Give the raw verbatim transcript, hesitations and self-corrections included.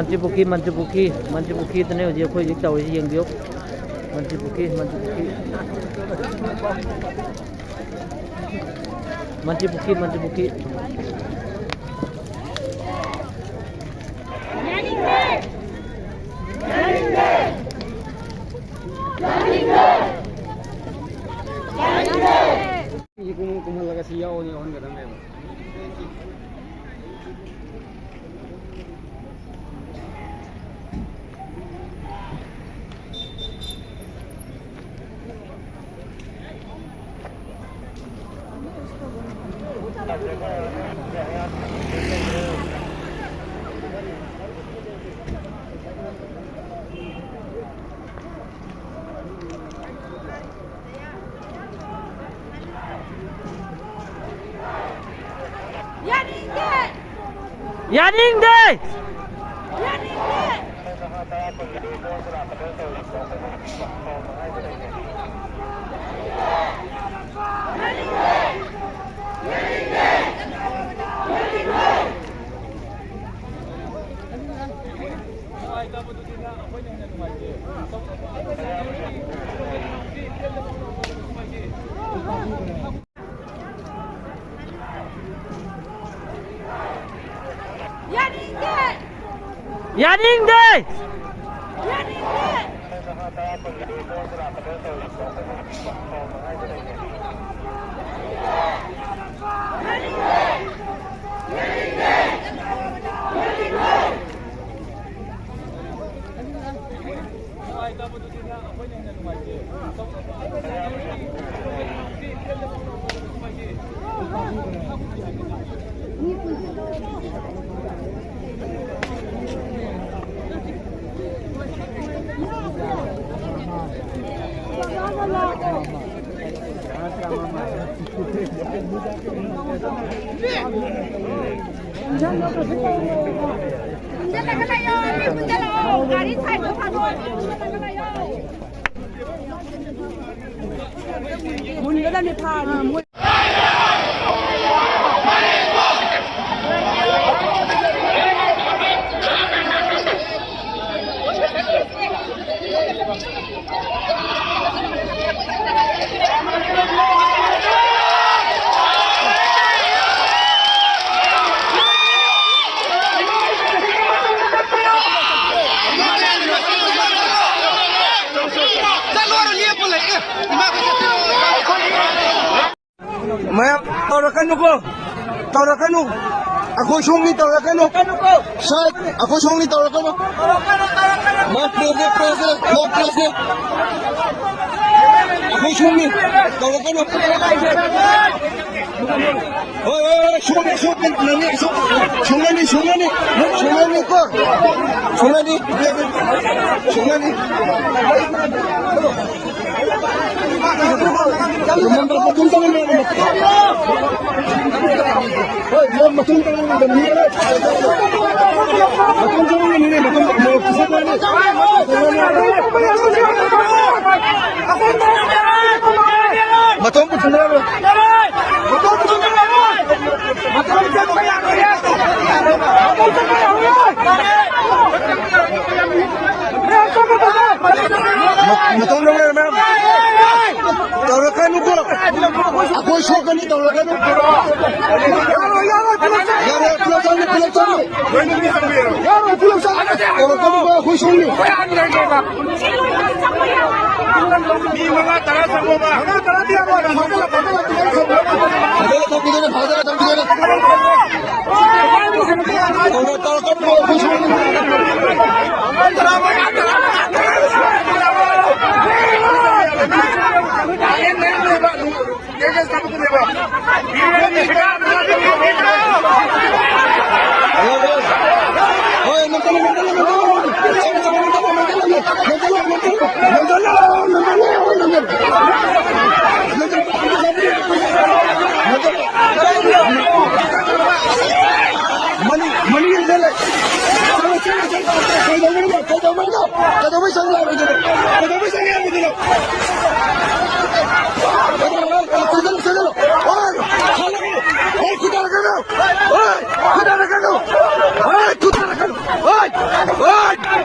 ꯃꯟꯇ꯭ꯔꯤ ꯄꯨꯈ꯭ꯔꯤ, ꯃꯟꯇ꯭ꯔꯤ ꯄꯨꯈ꯭ꯔꯤ, ꯃꯟꯇ꯭ꯔꯤ ꯄꯨꯈ꯭ꯔꯤꯗꯅꯦ ꯍꯧꯖꯤꯛ ꯑꯩꯈꯣꯏ ꯍꯧꯖꯤꯛ ꯇꯧꯔꯤꯁꯤ, ꯌꯦꯡꯕꯤꯌꯨ꯫ ꯃꯟꯇ꯭ꯔꯤ ꯄꯨꯈ꯭ꯔꯤ, ꯃꯟꯇ꯭ꯔꯤ ꯄꯨꯈ꯭ꯔꯤ꯫ ꯃꯟꯇ꯭ꯔꯤ ꯄꯨꯈ꯭ꯔꯤ, ꯃꯟꯇ꯭ꯔꯤ ꯄꯨꯈ꯭ꯔꯤ꯫ ꯁꯤ ꯀꯨꯝ-, ꯀꯨꯝꯍꯜꯂꯒ ꯁꯤ ꯌꯥꯎꯅꯤ ꯌꯥꯎꯍꯟꯒꯗꯕꯅꯦꯕ꯫ ꯌꯥꯅꯤꯡꯗꯦ! ꯌꯥꯅꯤꯡꯗꯦ! ꯌꯥꯅꯤꯡꯗꯦ! ꯌꯥꯅꯤꯡꯗꯦ! ꯌꯥꯅꯤꯡꯗꯦ! ꯃꯨꯟꯒꯗꯕꯅꯤ ꯐꯥꯔꯗꯤ꯫ ꯃꯌꯥꯝ ꯇꯧꯔꯛꯀꯅꯨꯀꯣ, ꯇꯧꯔꯛꯀꯅꯨ꯫ ꯑꯩꯈꯣꯏ ꯁꯣꯝꯒꯤ ꯇꯧꯔꯛꯀꯅꯨ꯫ ꯁꯥꯔ, ꯑꯩꯈꯣꯏ ꯁꯣꯝꯒꯤ ꯇꯧꯔꯛꯀꯅꯨ꯫ ꯃꯥ ꯄ꯭ꯔꯦꯁꯅꯦ, ꯄ꯭ꯔꯦꯁꯅꯦ, ꯃꯥ ꯄ꯭ꯔꯦꯁꯅꯦ꯫ ꯑꯩꯈꯣꯏ ꯁꯣꯝꯒꯤ ꯇꯧꯔꯛꯀꯅꯨ꯫ ꯍꯣꯏ, ꯍꯣꯏ, ꯍꯣꯏ, ꯁꯣꯝꯒꯤ, ꯁꯣꯝꯒꯤ, ꯅꯪꯒꯤ, ꯁꯣꯝ-, ꯁꯣꯝꯒꯅꯤ, ꯁꯣꯝꯒꯅꯤ, ꯁꯣꯝꯒꯅꯤꯀꯣ꯫ ꯁꯣꯝꯒꯅꯤ, ꯁꯣꯝꯒꯅꯤ꯫ ꯃꯇꯣꯝ ꯄꯨꯁꯤꯟꯅꯔꯣꯏ꯫ ꯃꯇꯣꯝ ꯂꯧꯅꯔꯦ, ꯃꯌꯥꯝ꯫ ꯇꯧꯔꯛꯀꯅꯨꯀꯣ꯫ ꯑꯩꯈꯣꯏ ꯁꯣꯛꯀꯅꯤ, ꯇꯧꯔꯛꯀꯅꯨ꯫ ꯌꯥꯔꯣꯏ, ꯌꯥꯔꯣꯏ, ꯄꯨꯂꯞ ꯆꯠꯂꯨ꯫ ꯌꯥꯔꯣꯏ, ꯄꯨꯂꯞ ꯆꯠꯂꯨ, ꯄꯨꯂꯞ ꯆꯠꯂꯨ꯫ ꯌꯥꯔꯣꯏ, ꯄꯨꯂꯞ ꯆꯠꯂꯨ꯫ ꯇꯧꯔꯛꯀꯅꯨꯀꯣ, ꯑꯩꯈꯣꯏ ꯁꯣꯛꯅꯤ꯫ ꯃꯤ ꯃꯉꯥ ꯇꯔꯥ ꯆꯪꯉꯣꯕ꯫ ꯃꯉꯥ ꯇꯔꯥꯗꯤ ꯌꯥꯔꯣꯏ꯫ ꯐꯥꯖꯤꯜꯂ ꯊꯝꯈꯤꯗꯣꯏꯅꯦ, ꯐꯥꯖꯤꯜꯂ ꯊꯝꯈꯤꯗꯣꯏꯅꯦ꯫ ꯃꯅꯤ, ꯃꯅꯤ ꯂꯩ꯫ ꯆꯠꯂꯣ, ꯆꯠꯂꯣ, ꯆꯠꯂꯣ꯫ ꯀꯩꯗꯧꯕꯩꯅꯣ? ꯀꯩꯗꯧꯕꯩꯅꯣ? ꯀꯩꯗꯧꯕꯩ ꯆꯪꯉꯛꯑꯣꯏꯗꯣꯏꯅꯣ? ꯀꯩꯗꯧꯕꯩ ꯆꯪꯉꯛꯑꯣꯏꯗꯣꯏꯅꯣ?